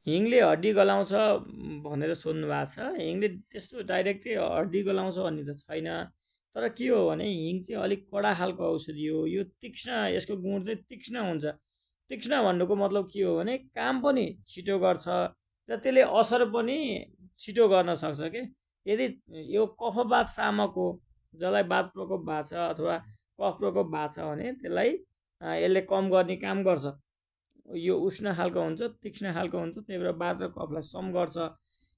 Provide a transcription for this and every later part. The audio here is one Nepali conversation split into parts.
हिङले हड्डी गलाउँछ भनेर सोध्नु भएको छ। हिङले त्यस्तो डाइरेक्टली हड्डी गलाउँछ भन्ने त छैन। तर के हो भने हिङ चाहिँ अलिक कडा खालको औषधि हो। यो तीक्ष्ण, यसको गुण चाहिँ तीक्ष्ण हुन्छ। तीक्ष्ण भन्नुको मतलब के हो भने काम पनि छिटो गर्छ र त्यसले असर पनि छिटो गर्न सक्छ के। यदि यो कफवात शामक हो, जसलाई वात प्रकोप भएको छ अथवा कफ प्रकोप भएको छ भने त्यसलाई यसले कम गर्ने काम गर्छ। यो उष्ण खालको हुन्छ, तीक्ष्ण खालको हुन्छ, त्यही भएर वात र कफलाई सम गर्छ।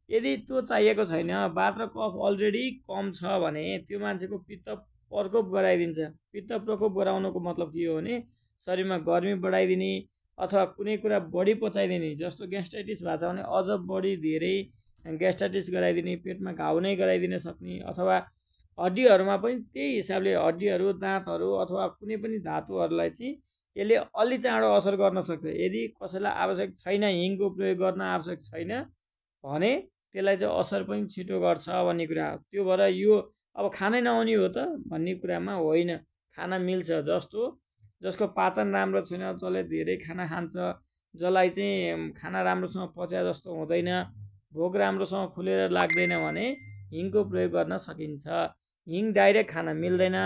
यदि त्यो चाहिएको छैन, वात र कफ अलरेडी कम छ भने त्यो मान्छेको पित्त प्रकोप गराइदिन्छ। पित्त प्रकोप गराउनुको मतलब के हो भने शरीरमा गर्मी बढाइदिने अथवा कुनै कुरा बढी पचाइदिने। जस्तो ग्यास्ट्राइटिस भएको छ भने अझ बढी धेरै ग्यास्ट्राइटिस गराइदिने, पेटमा घाउ नै गराइदिन सक्ने। अथवा हड्डीहरूमा पनि त्यही हिसाबले हड्डीहरू, दाँतहरू अथवा कुनै पनि धातुहरूलाई चाहिँ यसले अलि चाँडो असर गर्न सक्छ। यदि कसैलाई आवश्यक छैन, हिङको प्रयोग गर्न आवश्यक छैन भने त्यसलाई चाहिँ असर पनि छिटो गर्छ भन्ने कुरा हो। त्यो भएर यो अब खानै नहुने हो त भन्ने कुरामा होइन, खाना मिल्छ। जसको पाचन राम्रो छैन, जसले धेरै खाना खान्छ, जसलाई चाहिँ खाना राम्रोसँग पच्या जस्तो हुँदैन, भोक राम्रोसँग खुलेर लाग्दैन भने हिङको प्रयोग गर्न सकिन्छ। हिङ डाइरेक्ट खान मिल्दैन।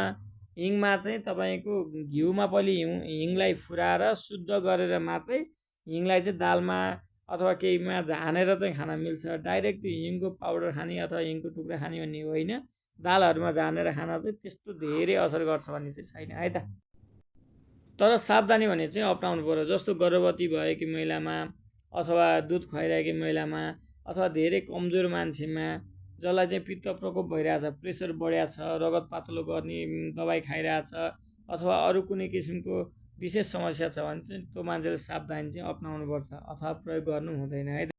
हिङमा चाहिँ तपाईँको घिउमा पहिले हिङलाई फुराएर शुद्ध गरेर मात्रै हिङलाई चाहिँ दालमा अथवा केहीमा झानेर चाहिँ खान मिल्छ। डाइरेक्ट हिङको पाउडर खाने अथवा हिङको टुक्रा खाने भन्ने होइन। दालहरूमा झानेर खान चाहिँ त्यस्तो धेरै असर गर्छ भन्ने चाहिँ छैन है त। तर सावधानी भने चाहिँ अप्नाउनु पर्यो। जस्तो गर्भवती भएकी महिलामा अथवा दुध खुवाइरहेकी महिलामा अथवा धेरै कमजोर मान्छेमा, जसलाई चाहिँ पित्त प्रकोप भइरहेछ, प्रेसर बढिरहेछ, रगत पातलो गर्ने दबाई खाइरहेछ अथवा अरू कुनै किसिमको विशेष समस्या छ भने चाहिँ त्यो मान्छेले सावधानी चाहिँ अप्नाउनुपर्छ अथवा प्रयोग गर्नु हुँदैन है।